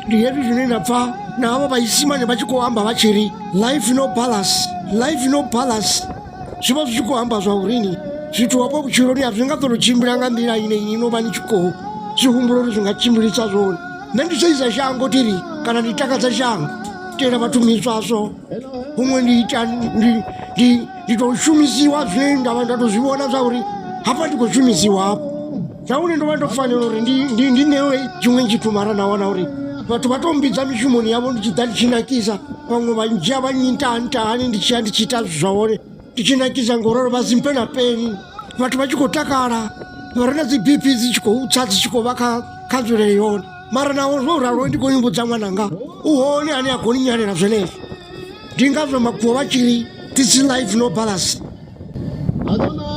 Ndi hezwi zwine nda pfa na havho vhaisimane vha tshi khou amba vha tshi ri life no balance, life no balance. Zwi vha zwi tshi khou amba zwa urini zwithu hafho vhutshiloni a zwi nga ḓo tou tshimbila nga nḓila ine ini no vha ni tshi khou zwi humbula uri zwi nga tshimbilisa zwone. Nṋe ndi seisa shango thi ri kana ndi takadza shango itela vhathu miswaswo huṅwe ndi ita ndi ndi ndi tou shumisiwa zwine nda vha nda tou zwi vhona zwa uri hafha ndi khou shumisiwa hafha nahone ndo vha ndo fanela uri ndi ndi ndi ṋewe tshiṅwe tshithu mara na wana uri vhathu vha tou mbidza mishumoni yavho ndi tshi ḓa ndi tshi nakisa vhaṅwe vha ndzhia vha nyita hani ndi tshi ya ndi tshi ita zwithu zwa hone ndi tshi nakisa ngoralo vha si mphe na peni vhathu vha tshi khou takala vha re na dzi bp dzi tshi khou tsa dzi tshi khou vha kha kha nzulele yone mara naho zwo ralo ndi khou ni vhudza ṅwananga u hone ane a khou ni nyalela zwenezwo ndi ngazwo makhuwa vha tshi ri this life no balance. I don't know.